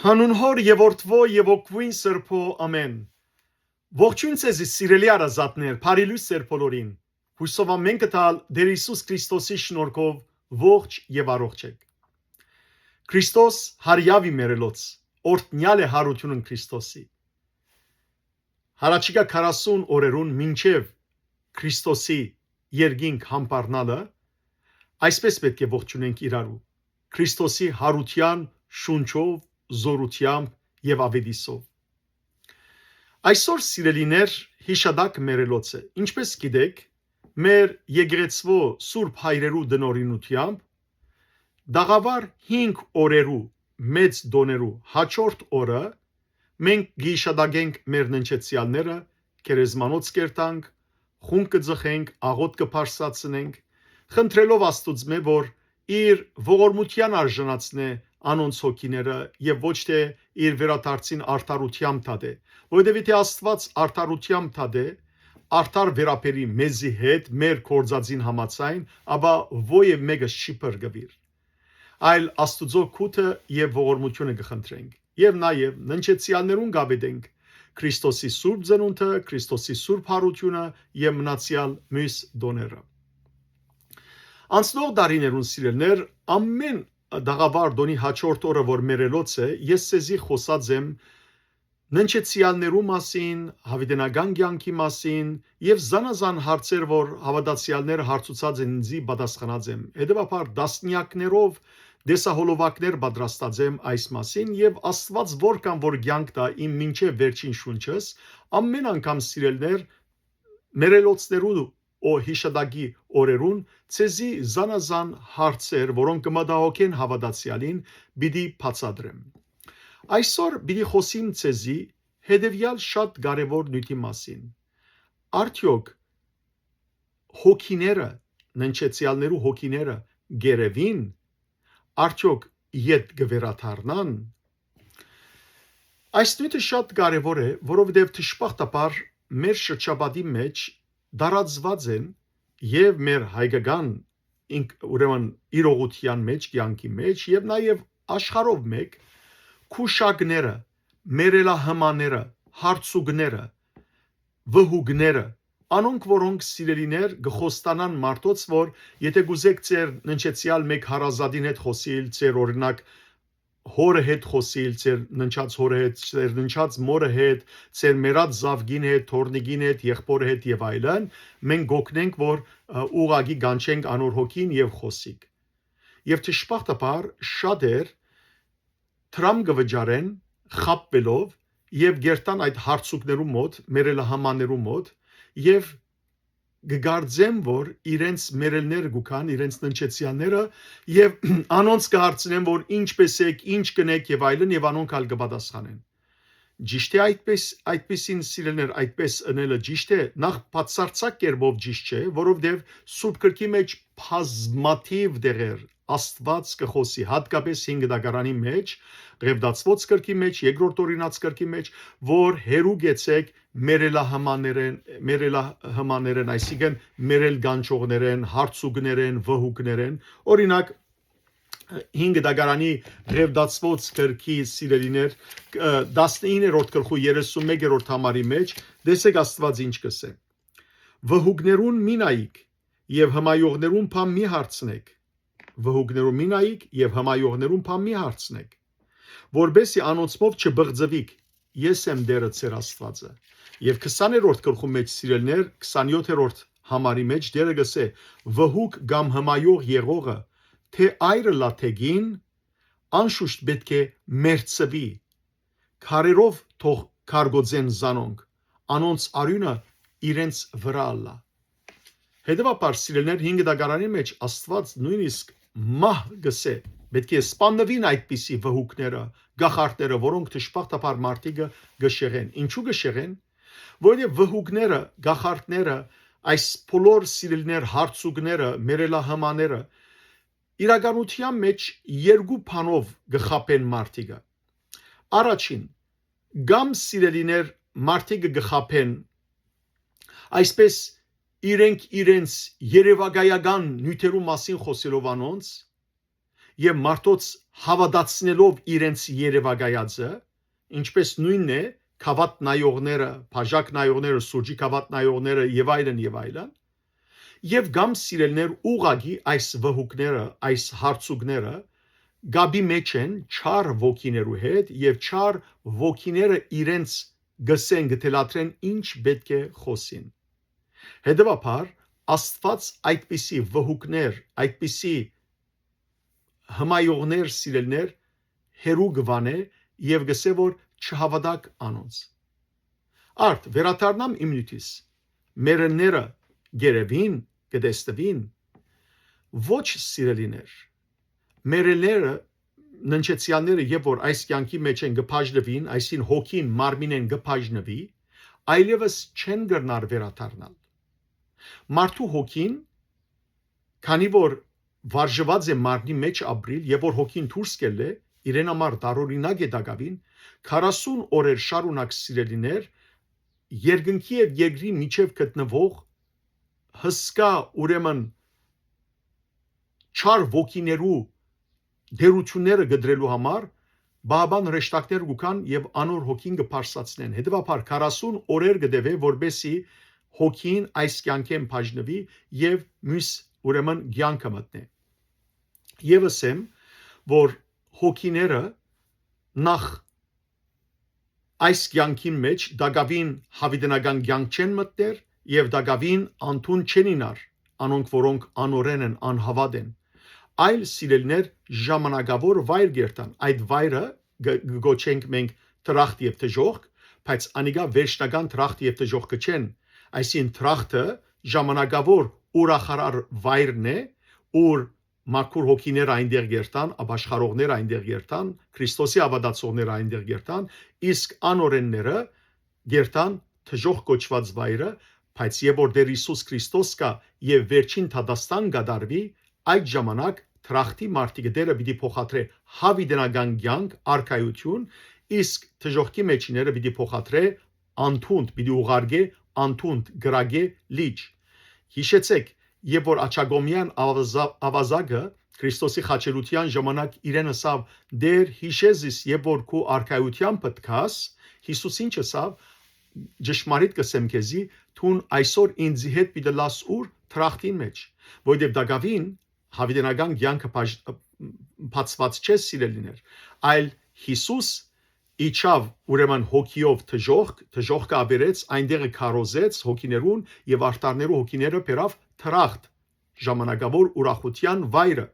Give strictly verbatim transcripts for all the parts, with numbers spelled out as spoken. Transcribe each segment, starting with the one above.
Հանուն Հօր եւ Որդւոյ եւ Հոգւոյն Սրբոյ, ամէն։ Ողջոյն ձեզի, սիրելի հարազատներ, բարի լոյս ձեր բոլորին։ Յուսով ամէն կտալ Տէր Յիսուս Քրիստոսի շնորհքով ողջ եւ առողջ եք։ Քրիստոս հարեաւ ի մեռելոց, օրհնեալ է յարութիւնն Քրիստոսի։ Յառաջիկայ քառասուն օրերուն մինչեւ Քրիստոսի երկինք համբարնալը, այսպես պէտք է ողջունենք իրարու. Քրիստոսի յարութեան շունչով, զօրութեամբ եւ աւետիսով։ Այսօր, սիրելիներ, յիշատակ մեռելոց է։ Ինչպես գիտեք, մեր եկեղեցւոյ սուրբ հայրերու տնօրինութեամբ տաղաւար հինգ օրերու մեծ տօներու յաջորդ օրը մենք կ'յիշատակենք մեր ննջեցեալները, գերեզմանոց կ'երթանք, խունկ կը ձգենք, աղօթք կը բարձրացնենք, խնդրելով Աստուծմէ, որ իր ողորմութեան արժանացնէ անոնց հոգիները եւ ոչ թէ իր վերադարձին արդարութեամբ դատէ, որովհետեւ եթէ Աստուած արդարութեամբ դատէ, արդար վերաբերի մեզի հետ, մեր գործածին համաձայն, ապա ոեւ մէկս չի փրկուիր, այլ Աստուծոյ գութը եւ ողորմութիւնը կը խնդրենք եւ նաեւ ննջեցեալներուն կ'աւետենք Քրիստոսի սուրբ ծնունդը, Քրիստոսի սուրբ յարութիւնը եւ մնացեալ միւս տօները։ Անցնող տարիներուն, սիրելիներ, ամէն տաղաւար տօնի յաջորդ օրը, որ մեռելոց է, ես ձեզի խօսած եմ ննջեցեալներու մասին, յաւիտենական կեանքի մասին եւ զանազան հարցեր, որ հաւատացեալները հարցուցած են ինծի, պատասխանած եմ։ Հետեւաբար, տասնեակներով տեսահոլովակներ պատրաստած եմ այս մասին եւ Աստուած որքան որ կեանք տայ իմ մինչեւ վերջին շունչս, ամէն անգամ, սիրելիներ, մեռելոցներու յիշատակի օրերուն ձեզի զանազան հարցեր, որոնք կը մտահոգեն հաւատացեալին, պիտի բացատրեմ։ Այսօր պիտի խօսիմ ձեզի հետեւեալ շատ կարեւոր նիւթի մասին։ Արդեօք հոգիները, ննջեցեալներու հոգիները կ'երեւին, արդեօք ետ կը վերադառնան։ Այս նիւթը շատ կարեւոր է, որովհետեւ դժբախտաբար մեր շրջապատի մէջ տարածուած են եւ մեր հայկական ինք, ուրեմն, իրողութեան մէջ, կեանքի մէջ եւ նաեւ աշխարհով մէկ քուշակները, մերելահմաները, հարցուկները, վհուկները, անոնք, որոնք, սիրելիներ, կը խոստանան մարդոց, որ եթէ կ'ուզէք ձեր ննջեցեալ մէկ հարազատին հետ խօսիլ, ձեր, օրինակ, հօրը հետ խօսիլ, ձեր ննջած հօրը հետ, ձեր ննջած մօրը հետ, ձեր մեռած զաւկին հետ, թոռնիկին հետ, եղբօրը հետ եւ այլն, մենք կ'օգնենք, որ, ը, ուղղակի կանչենք անոր հոգին եւ խօսիք։ Եւ դժբախտաբար շատեր դրամ կը վճարեն խաբուելով եւ կ'երթան այդ հարցուկներու մօտ, մերելահմաններու մօտ եւ կը կարծեմ, որ իրենց մերելները կու գան, իրենց ննջեցեալները, եւ անոնց կը հարցնեն, որ ինչպէս եք, ինչ կ'ընէք եւ այլն, եւ անոնք ալ կը պատասխանեն։ Ճիշդ է այդպես, այդպիսին, սիրելիներ, այդպես ընելը ճիշդ է, նախ բացարձակ կերպով ճիշդ չէ, որովհետեւ Սուրբ Գրքի մէջ բազմաթիւ տեղեր Աստուած կը խօսի, յատկապես Հին Գտակարանի մէջ, Ղևտացուոց գրքի մէջ, Երկրորդ Օրինաց գրքի մէջ, որ հեռու գեցեք մերելահմաներեն, մերելահմաներեն, այսինքն՝ մերել կանչողներեն, հարցուկներեն, վհուկներեն։ Օրինակ, Հին Գտակարանի Ղևտացուոց գրքի, սիրելիներ, ը, տասնիններորդ գլխու երեսունմեկերորդ համարի մէջ, տեսեք Աստուած ինչ կ'ըսէ. «Վհուկներուն մի նայիք եւ հմայողներուն բան մի հարցնեք։ Վհուկներուն մի նայիք եւ հմայողներուն բան մի հարցնեք, որպեսզի անոնցմով չբղծուիք։ Ես եմ Տէրը ձեր Աստուածը»։ Եւ քսաներորդ գլխու մէջ, սիրելիներ, քսանյոթերորդ համարի մէջ Տէրը կ'ըսէ. «Վհուկ կամ հմայող եղողը, թէ այր ըլլայ թէ կին, անշուշտ պէտք է մեռցուի։ Քարերով թող կարկոծեն զանոնք, անոնց արիւնը իրենց վրայ ըլլայ»։ Հետեւաբար, սիրելիներ, Հին Գտակարանի մէջ Աստուած նոյնիսկ մահ կ'ըսէ, պէտք է սպաննուին այդպիսի վհուկները, կախարդները, որոնք դժբախտաբար մարդիկը կը շեղեն։ Ինչու՞ կը շեղեն։ Որովհետեւ վհուկները, կախարդները, այս բոլոր, սիրելիներ, հարցուկները, մերելահմաները, իրականութեան մէջ երկու բանով կը խաբեն մարդիկը։ Առաջին, կամ, սիրելիներ, մարդիկը կը խաբեն այսպես իրենք իրենց երեւակայական նիւթերու մասին խօսելով անոնց, եւ մարդոց հաւատացնելով իրենց երեւակայածը, ինչպես նոյնն է գաւաթ նայողները, բաժակ նայողները, սուրճի գաւաթ նայողները եւ այլն եւ այլն, եւ կամ սիրելիներ ուղագի այս վհուկները, այս հարցուկները կապի մէջ են չար ոգիներու հետ եւ չար ոգիները իրենց գսեն, գ թելադրեն ինչ պէտք է խօսին։ Հետեւաբար, Աստուած այդպիսի վհուկներ, այդպիսի հմայողներ, սիրելիներ, հեռու կը վանէ եւ գսէ որ չհաւատաք անոնց։ Արդ, վերադառնամ իմ նիւթիս։ Մեռելները գերեւին կը տեսնուին։ Ոչ, սիրելիներ, մեռելները, ննջեցեալները, երբ որ այս կեանքի մէջ են, կը բաժնուին, այսին հոգին մարմինէն կը բաժնուի, այլեւս չեն կրնար վերադառնալ։ Մարդու հոգին, քանի որ վարժուած է մարմնի մէջ ապրիլ եւ որ հոգին դուրս կ'ելլէ, իրեն համար տարօրինակ է տակաւին, քառասուն օրեր շարունակ, սիրելիներ, երկնքի եւ երկրի միջեւ գտնուող հսկայ, ուրեմն չար ոգիներու դերութիւնները կտրելու համար պահապան հրեշտակներ կու գան եւ անոր հոգին կը բարձրացնեն։ Հետեւաբար քառասուն օրեր կը տեւէ, որպեսզի հոգին այս կեանքէն բաժնուի եւ միւս, ուրեմն, կեանքը մտնէ։ Եւս եմ, որ հոգիները նախ այս կեանքին մէջ տակաւին յաւիտենական կեանք չեն մտներ եւ տակաւին անդուն չեն ինար անոնք, որոնք անօրէն են, անհաւատ են, այլ, սիրելիներ, ժամանակաւոր վայր կերթան։ Այդ վայրը կը, կը գոչենք մենք դրախտ եւ դժոխք, բայց անիկա վերջնական դրախտ եւ դժոխքը չեն։ Այսինքն դրախտը ժամանակաւոր ուրախարար վայրն է, ուր մաքուր հոգիներ այնտեղ կերթան, ապաշխարողներ այնտեղ կերթան, Քրիստոսի հաւատացողներ այնտեղ կերթան, իսկ անօրենները կերթան դժոխք կոչուած վայրը, բայց երբ որ Տեր Յիսուս Քրիստոս կայ եւ վերջին դատաստան կատարուի, այդ ժամանակ դրախտի մարդիկը Տերը պիտի փոխադրէ յաւիտենական կեանք, արքայութիւն, իսկ դժոխքի մէջիները պիտի փոխադրէ անդունդ, պիտի ուղարկէ անդունդ, կրակէ լիճ։ Յիշեցէք, երբ որ աջակողմեան աւազա-, աւազակը Քրիստոսի խաչելութեան ժամանակ իրեն ըսաւ. «Տէր, յիշէ զիս, երբ որ քու արքայութեամբդ գաս», Յիսուս ինչ ըսաւ. «Ճշմարիտ կ'ըսեմ քեզի, դուն այսօր ինծի հետ պիտի ըլլաս ուր, դրախտին մէջ», որովհետեւ տակաւին յաւիտենական կեանքը բաց-, բացուած չէ, սիրելիներ, այլ Յիսուս իջաւ, ուրեմն, հոգիով դժոխք, դժոխքը աւերեց, այնտեղը քարոզեց հոգիներուն եւ արդարներու հոգիները բերաւ դրախտ, ժամանակաւոր ուրախութեան վայրը,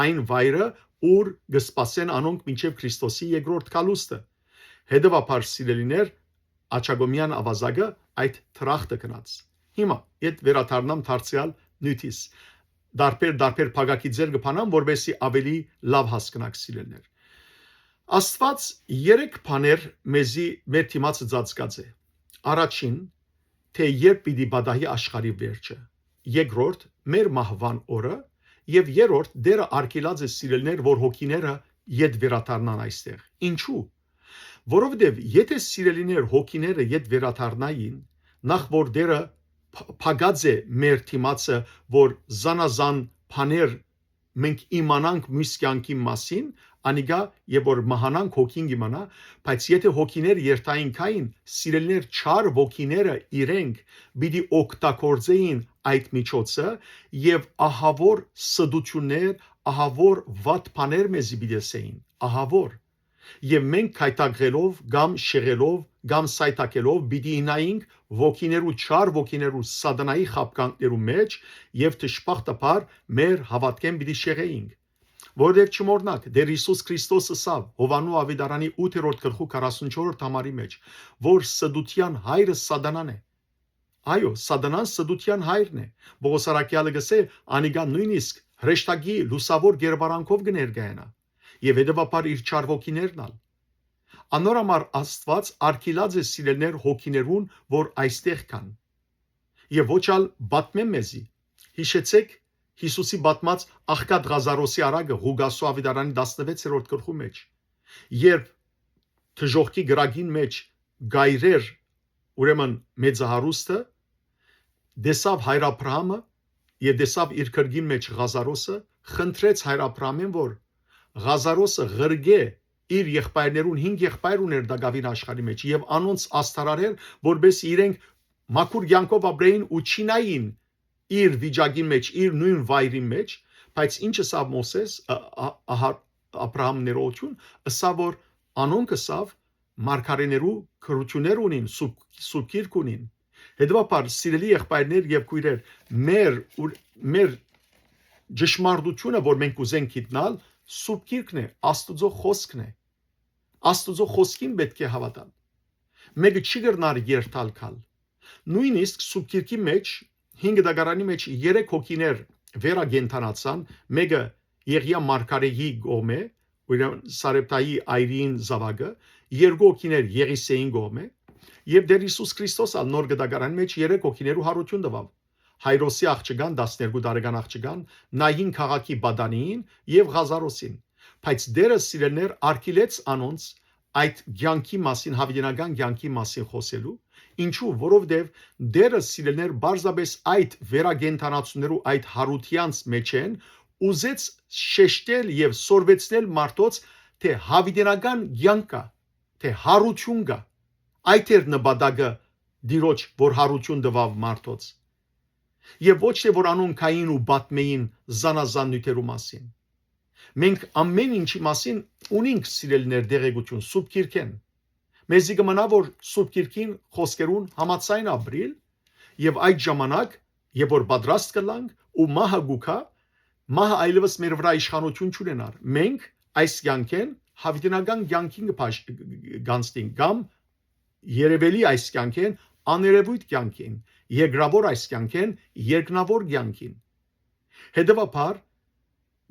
այն վայրը, ուր կը սպասեն անոնք մինչեւ Քրիստոսի երկրորդ գալուստը։ Հետեւաբար, սիրելիներ, աջակողմեան աւազակը այդ դրախտը գնաց։ Հիմա, ետ վերադառնամ դարձեալ նիւթիս։ Տարբեր, տարբեր փակագիծեր կը բանամ, որպեսզի աւելի լաւ հասկնաք, սիրելիներ։ Աստուած երեք բաներ մեզի, մեր դիմացը ծածկած է։ Առաջին, թէ երբ պիտի պատահի աշխարհի վերջը, երկրորդ, մեր մահուան օրը, եւ երրորդ, Տերը արգիլած է, սիրելիներ, որ հոգիները ետ վերադառնան այստեղ։ Ինչու՞։ Որովհետեւ եթէ, սիրելիներ, հոգիները ետ վերադառնային, նախ որ Տերը փ-, փակած է մեր դիմացը, որ զանազան բաներ մենք իմանանք միւս կեանքի մասին, անիկա, եւ որ մահանանք, հոգին կ'իմանայ, բայց եթէ հոգիներ երթային գային, սիրելիներ, չար ոգիները իրենք պիտի օգտագործեին այդ միջոցը եւ ահաւոր ստութիւններ, ահաւոր վատ բաներ մեզի պիտի ըսէին, ահաւոր։ Եւ մենք գայթակղելով կամ շեղելով կամ սայթաքելով պիտի իյնայինք ոգիներու, չար ոգիներու, սատանայի խաբկանքներու մէջ եւ դժբախտաբար մեր հաւատքէն պիտի շեղեինք։ Որովհետեւ չմոռնաք, Տեր Յիսուս Քրիստոս ըսաւ Յովհաննու աւետարանի ութերորդ գլխու քառասունչորդ համարի մէջ, որ ստութեան հայրը սատանան է։ Այո, սատանան ստութեան հայրն է։ Պողոս առաքեալը կ'ըսէ, անիկա նոյնիսկ հրեշտակի լուսաւոր կերպարանքով կը ներկայանայ եւ հետեւաբար իր չար ոգիներն ալ։ Անոր համար Աստուած արգիլած է սիրելիներ հոգիներուն, որ այստեղ կան։ Եւ ոչ ալ պատմեմ մեզի։ Յիշեցէք Յիսուսի պատմած աղքատ Ղազարոսի արագը Ղուկասու աւետարանի տասնվեցերորդ գլխու մէջ, երբ դժոխքի կրակին մէջ կայրեր, ուրեմն, մեծահարուստը, տեսաւ հայր Աբրահամը եւ տեսաւ իր կրկին մէջ Ղազարոսը, խնդրեց հայր Աբրահամէն, որ Ղազարոսը ղրկէ իր եղբայրներուն, հինգ եղբայր ուներ տակաւին աշխարհի մէջ, եւ անոնց ազդարարեր, որպէս իրենք մաքուր կեանքով ապրէին ու չինային իր վիճակին մէջ, իր նոյն վայրին մէջ, բայց ինչ ըսաւ Մովսէս, ը, ա-, ահա Աբրահամ ներողություն, ըսաւ որ անոնք ըսաւ մարգարեներու գրութիւններ ունին, սուրբ, սուրբ գիրք ունին։ Հետեւաբար, սիրելի եղբայրներ եւ քոյրեր, մեր, ուր, մեր ճշմարտությունը, որ մենք ուզենք գիտնալ, սուրբ գիրքն է, Աստուծոյ խօսքն է։ Աստուծոյ խօսքին պէտք է հաւատալ։ Մէկը չի կրնար երթալ գալ։ Նոյնիսկ սուրբ գիրքի մէջ, հին կտակարանի մէջ երեք հոգիներ վերակենդանացան, մէկը Եղիա մարգարեի կողմէ, ուրեմն Սարեփտայի այրին զաւակը, երկու հոգիներ Եղիսեին կողմէ, եւ Տէր Յիսուս Քրիստոս ալ նոր կտակարանի մէջ երեք հոգիներու յարութիւն տուաւ։ Հայրոսի աղջկան, տասներկու տարեկան աղջկան, Նային քաղաքի պատանիին եւ Ղազարոսին։ Բայց Տէրը, սիրելիներ, արգիլեց անոնց այդ կեանքի մասին, յաւիտենական կեանքի մասին խօսելու։ Ինչու՞, որովհետեւ Տէրը, սիրելիներ, պարզապէս այդ վերակենդանացումներու, այդ յարութեանց մէջէն ուզեց շեշտել եւ սորվեցնել մարդոց, թէ յաւիտենական կեանք կայ, թէ յարութիւն կայ։ Այդ էր նպատակը Տիրոջ, որ յարութիւն տուաւ մարդոց։ Եւ ոչ թէ որ անոնք գային ու պատմէին զանազան նիւթերու մասին։ Մենք ամէն ինչի մասին ունինք, սիրելիներ, տեղեկութիւն Սուրբ Գիրքէն։ Մեզի կը մնայ որ Սուրբ Գիրքին խօսքերուն համաձայն ապրիլ, եւ այդ ժամանակ, երբ որ պատրաստ կ'ըլլանք ու մահը կու գայ, մահը այլեւս մեր վրայ իշխանութիւն չունենար։ Մենք այս կեանքէն յաւիտենական կեանքին կը փաշ-, կ'անցնենք, կամ երեւելի այս կեանքէն աներեւոյթ կեանքին, երկրաւոր այս կեանքէն երկնաւոր կեանքին։ Հետեւաբար,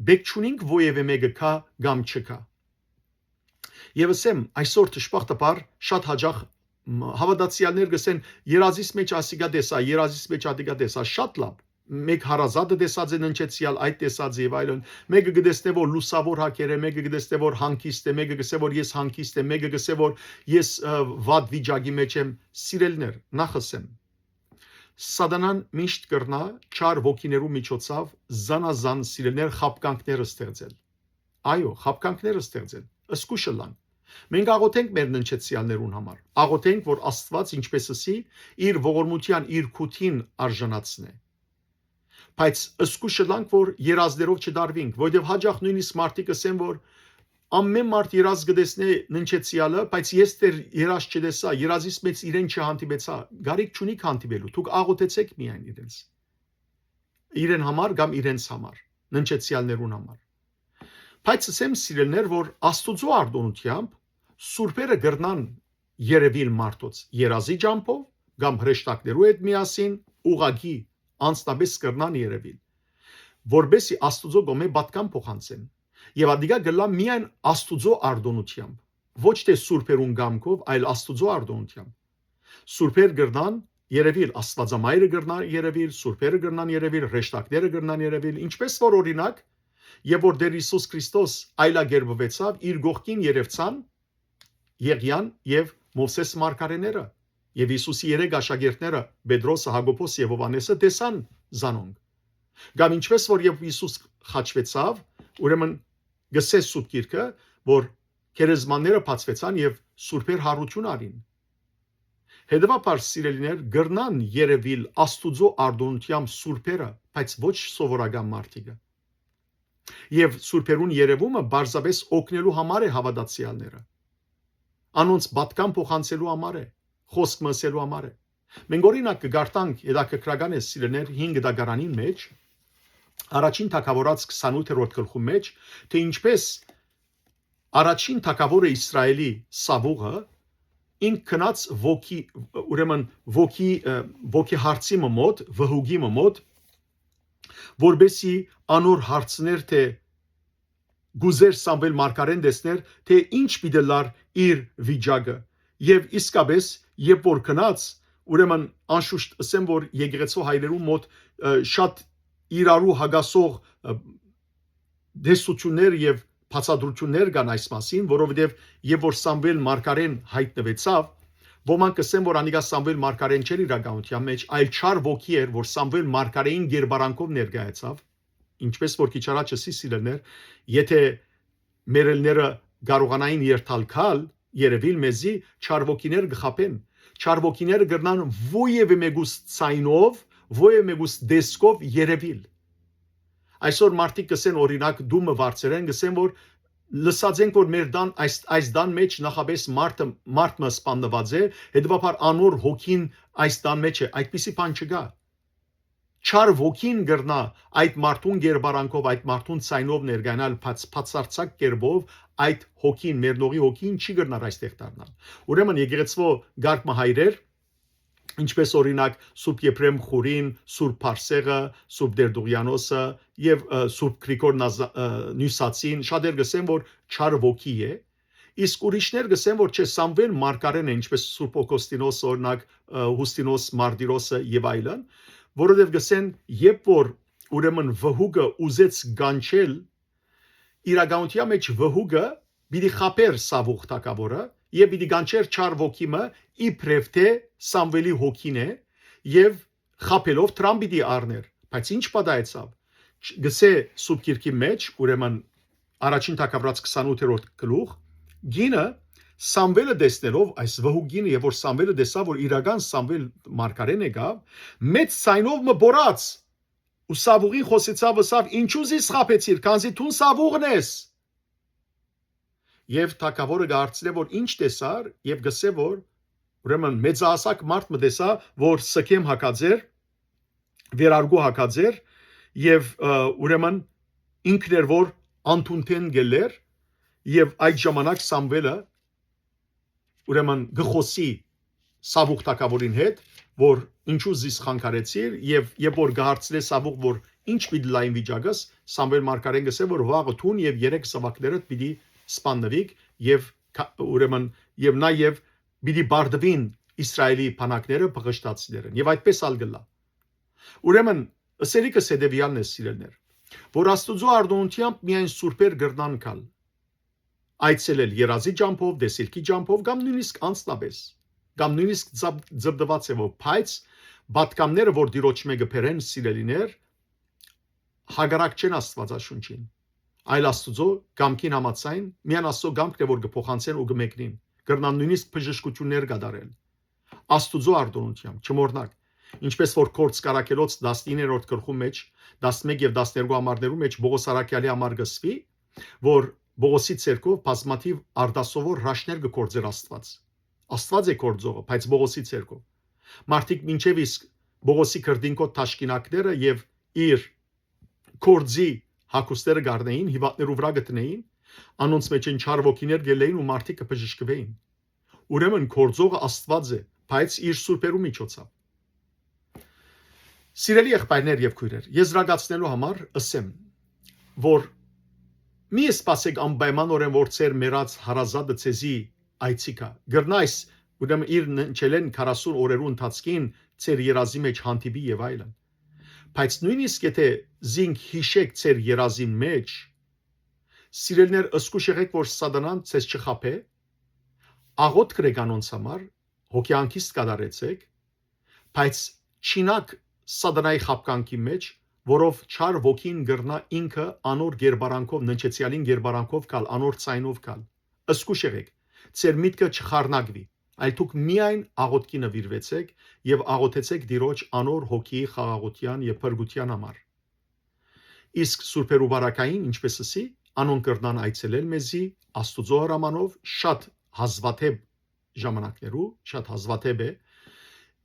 պէտք չունինք որեւէ մէկը գայ կամ չգայ։ Եւ ըսեմ, այսօր դժբախտաբար շատ յաճախ, մ, հաւատացեալներ կ'ըսեն, «Երազիս մէջ ասիկա տեսայ, երազիս մէջ ատիկա տեսայ», շատ լաւ։ Մէկ հարազատը տեսած է ննջեցեալ, այդ տեսած է եւ այլն։ Մէկը կը տեսնէ որ լուսաւոր հագեր է, մէկը կը տեսնէ որ հանգիստ է, մէկը կ'ըսէ որ ես հանգիստ եմ, մէկը կ'ըսէ որ ես, ը, վատ վիճակի մէջ եմ։ Սիրելիներ, նախ ըսեմ, Սատանան միշտ կրնայ չար ոգիներու միջոցով զանազան, սիրելիներ, խաբկանքներ ստեղծել։ Այո, խաբկանքներ ստեղծել, զգոյշ ըլլանք։ Մենք աղօթենք մեր ննջեցեալներուն համար, աղօթենք որ Աստուած, ինչպէս ըսի, իր ողորմութեան, իր քութին արժանացնէ։ Բայց զգոյշ ըլանք որ երազներով չդարվինք, որովհետեւ յաճախ նոյնիսկ մարդիկ կ'ըսեն որ ամէն մարդ երազ կը տեսնէ ննջեցեալը, բայց ես դեռ երազ չտեսայ, երազիս մէջ իրեն չհանդիպեցայ, կարիք չունիք հանդիպելու, դուք աղօթեցէք միայն իրենց, իրեն համար կամ իրենց համար, ննջեցեալներուն համար։ Բայց ըսեմ, սիրելիներ, որ Աստուծոյ արտոնութեամբ սուրբերը կրնան երեւիլ մարդոց երազի ճամբով կամ հրեշտակներու հետ միասին, ուղղակի անձնապէս կրնան երեւիլ, որպէսզի Աստուծոյ կողմէ պատգամ փոխանցեն։ Եւ ատիկա կ'ըլլայ միայն Աստուծոյ արտոնութեամբ, ոչ թէ սուրբերուն կամքով, այլ Աստուծոյ արտոնութեամբ։ Սուրբեր կրնան երեւիլ, Աստուածամայրը կրնա երեւիլ, սուրբերը կրնան երեւիլ, հրեշտակները կրնան երեւիլ, ինչպէս որ, օրինակ, երբ որ Տէր Յիսուս Քրիստոս այլագերբուեցաւ, իր կողքին երեւցան Եղիան եւ Մովսէս մարգարէները, եւ Յիսուսի երեք աշակերտները՝ Պետրոսը, Յակոբոսը եւ Յովհաննէսը, տեսան զանոնք։ Կամ ինչպէս որ երբ Յիսուս խաչուեցաւ, ուրեմն կ'ըսէ Սուրբ Գիրքը, որ գերեզմանները բացուեցան եւ սուրբեր յարութիւն առին։ Հետեւաբար, սիրելիներ, կրնան երեւիլ Աստուծոյ արտոնութեամբ սուրբերը, բայց ոչ սովորական մարդիկը։ Եւ սուրբերուն երեւումը պարզապէս օգնելու համար է հաւատացեալները, անոնց պատգամ փոխանցելու համար է, խօսք մը ըսելու համար է։ Մենք, օրինակ, կը կարդանք, հետաքրքրական է, սիրելիներ, հին կտակարանին մէջ, առաջին թագաւորաց քսանութերորդ գլխու մէջ, թէ ինչպէս առաջին թագաւորը Իսրայէլի Սաւուղը, ինք գնաց ոգի, ուրեմն ոգի, ը, ոգի հարցի մը մօտ, վհուկի մը մօտ, որպէսի անոր հարցներ, թէ գուզեր Սամուէլ մարգարէն տեսներ, թէ ինչ պիտի լար իր վիճակը։ Եւ իսկապէս, երբ որ գնաց, ուրեմն անշուշտ ըսեմ, որ եկեղեցու հայրերու մօտ, ը, շատ իրարու հակասող, ը, տեսություններ եւ բացատրություններ կան այս մասին, որովհետեւ երբ որ Սամուէլ մարգարէն յայտնուեցաւ, ոմանք կ'ըսեն, որ անիկա Սամուէլ մարգարէն չէր իրականության մէջ, այլ չար ոգի էր, որ Սամուէլ մարգարէին կերպարանքով ներկայացաւ, ինչպէս որ քիչ առաջ ըսի, սիրելիներ, եթե մեռելները կարողանային երթալ գալ, երեւիլ մեզի, չար ոգիները կը խաբեն։ Չար ոգիները կրնան ոեւէ մեկուս ձայնով, ոեւէ մեկուս տեսքով երեւիլ։ Այսօր մարդիկ կ'ըսեն, օրինակ, դու մը վարձերեն կ'ըսեն, որ լսած ենք, որ մեր տան, այս, այս տան մէջ նախապէս մարդը, մարդ մը սպաննուած է, հետեւաբար անոր հոգին այս տան մէջ է, այդպիսի բան չկայ։ Չար ոգին կրնայ այդ մարդուն կերպարանքով, այդ մարդուն ձայնով ներկայանալ բաց-, բացարձակ կերպով, այդ հոգին, մեռնողի հոգին չի կրնար այստեղ դառնալ։ Ուրեմն եկեղեցւոյ կարգ մը հայրեր, ինչպես օրինակ Սուրբ Եփրեմ Խուրին, Սուրբ Փարսեղը, Սուրբ Տերտուղեանոսը եւ, ը, Սուրբ Գրիգոր Նազա-, ը, Նիւսացին, շատեր կ'ըսեն, որ չար ոգի է, իսկ ուրիշներ կ'ըսեն, որ չէ, Սամուէլ Մարգարէն է, ինչպես Սուրբ Օգոստինոս, օրինակ, ը, Յուստինոս Մարտիրոսը եւ այլն, որովհետեւ կ'ըսեն, երբ որ ուրեմն վհուկը ուզեց կանչել, իրականութեան մէջ վհուկը պիտի խաբէր Սաւուղ թագաւորը եւ պիտի կանչէր չար ոգի մը, իբրեւ թէ Սամուէլի հոգին է, եւ խաբելով դրան պիտի առնէր։ Բայց ինչ պատահեցաւ։ Չ-, գսէ Սուրբ Գիրքի մէջ, ուրեմն առաջին թագաւորաց քսանութերորդ գլուխ, գինը Սամուէլը տեսնելով, այս վհուկ գինը, եւ որ Սամուէլը տեսաւ, որ իրական Սամուէլ մարգարէն եկաւ, մեծ ձայնով մը բորած ու Սաւուղին խօսեցաւ, ըսաւ. «Ինչու զիս խաբեցիր, քանզի դուն Սաւուղն ես»։ Եւ թագաւորը կ'հարցնէ, որ ինչ տեսար, եւ գսէ, որ ուրեմն մեծահասակ մարդ մը տեսայ, որ սքեմ հագած էր, վերարկու հագած էր, եւ, ը, ուրեմն ինքն էր, որ անթունթեն գելլեր, եւ այդ ժամանակ Սամուէլը ուրեմն գխոսի Սաւուղ թագաւորին հետ, որ ինչու զիս խանգարեցիր, եւ երբ որ գհարցնէ Սաւուղ, որ ինչ պիտի լային վիճակս, Սամուէլ մարգարեն գսէ, որ վաղը դուն եւ երեք զաւակներդ պիտի սպաննուիք, եւ քա-, ուրեմն, եւ նաեւ պիտի բարդուին Իսրայելի բանակները բղշտացիներեն, եւ այդպես ալ գլա։ Ուրեմն, ըսելիքս հետեւեալն է, սիրելներ, որ Աստուծոյ արտոնութեամբ միայն սուրբեր կրնան գալ, այցելել երազի ճամբով, տեսիլքի ճամբով կամ նոյնիսկ անձնապէս, կամ նոյնիսկ ձապ-, ձպտուած է որ, բայց պատգամները, որ Տիրոջ մէ կը բերեն, սիրելիներ, հակառակ չեն Աստուածաշունչին, այլ Աստուծոյ կամքին համաձայն, միայն Աստուծոյ կամքն է, որ կը փոխանցեն ու կը մեկնին, կրնան նոյնիսկ բժշկութիւններ կատարել Աստուծոյ արտոնութեամբ, չմոռնաք, ինչպես որ Գործք առաքելոց տասինիններորդ գլխու մէջ, տասնմէկ եւ տասներկու համարներու մէջ Պողոս առաքեալի համար կ'ըսուի, որ Պողոսի ձեռքով բազմաթիւ արտասովոր հրաշքներ կը գործէր Աստուած։ Աստուած է գործողը, բայց Պողոսի ձեռքով։ Մարդիկ մինչեւ իսկ Պողոսի քրտինքոտ թաշկինակները եւ իր գործի հագուստները կ'առնէին, հիւանդներու վրայ կը դնէին, անոնց մէջէն չար ոգիներ կ'ելլէին ու մարդիկ կը բժշկուէին։ Ուրեմն գործողը Աստուած է, բայց իր սուրբերու միջոցով։ Սիրելի եղբայրներ եւ քոյրեր, եզրակացնելու համար ըսեմ, որ մի սպասեք անպայմանօրէն, որ ձեր մեռած հարազատը ձեզի այցի գայ։ Կրնայ այս, ուրեմն իր ննջելէն քառասուն օրերու ընթացքին ձեր երազի մէջ հանդիպի եւ այլն։ Բայց նոյնիսկ եթէ զինք յիշէք ձեր երազին մէջ, սիրելիներ, զգուշ եղէք, որ սատանան ձեզ չխաբէ, աղօթք ըրէք անոնց համար, հոգեհանգիստ կատարեցէք, բայց չիյնաք սատանայի խաբկանքի մէջ, որով չար ոգին կրնայ ինքը անոր կերպարանքով, ննջեցեալին կերպարանքով գալ, անոր ձայնով գալ։ Զգուշ եղէք, ձեր միտքը չխառնակուի, այլ դուք միայն աղօթքի նուիրուեցէք եւ աղօթեցէք Տիրոջ անոր հոգիի խաղաղութեան եւ փրկութեան համար։ Իսկ սուրբերու պարագային, ինչպես ըսի, անոնք կրնան այցելել մեզի Աստուծոյ հրամանով շատ հազվադէպ ժամանակներու, շատ հազվադէպ է,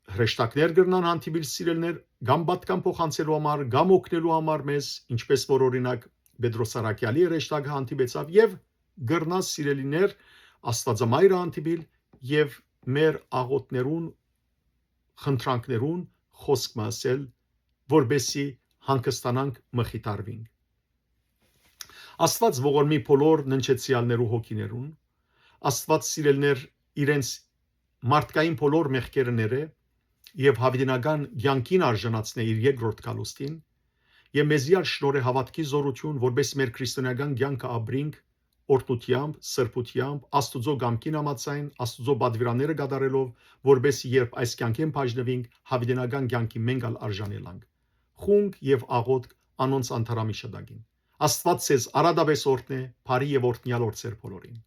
հրեշտակներ կրնան հանդիպիլ սիրելիներ, կամ պատգամ փոխանցելու համար, կամ օգնելու համար մեզ, ինչպես որ օրինակ Պետրոս առաքեալի հրեշտակը հանդիպեցաւ, եւ կրնա սիրելիներ Աստուածամայրը հանդիպիլ եւ մեր աղօթներուն, խնդրանքներուն խօսք մը ըսել, որպեսզի հանգստանանք, մխիթարուինք։ Աստուած ողորմի բոլոր ննջեցեալներու հոգիներուն, Աստուած սիրելիներ իրենց մարդկային բոլոր մեղքերը ներէ եւ յաւիտենական կեանքին արժանացնէ իր երկրորդ գալուստին, եւ մեզի ալ շնորհէ հաւատքի զօրութիւն, որպէս մեր քրիստոնեական կեանքը ապրինք օրհնութեամբ, սրբութեամբ, Աստուծոյ կամքին համաձայն, Աստուծոյ պատուիրանները կատարելով, որպէս երբ այս կեանքէն բաժնուինք, յաւիտենական կեանքի մենք ալ արժանելանք։ Խունկ եւ աղօթք անոնց անդարամի շտակին։ Աստուած ձեզ արատապէս օրհնէ, բարի եւ օրհնեալ օր ձեր բոլորին։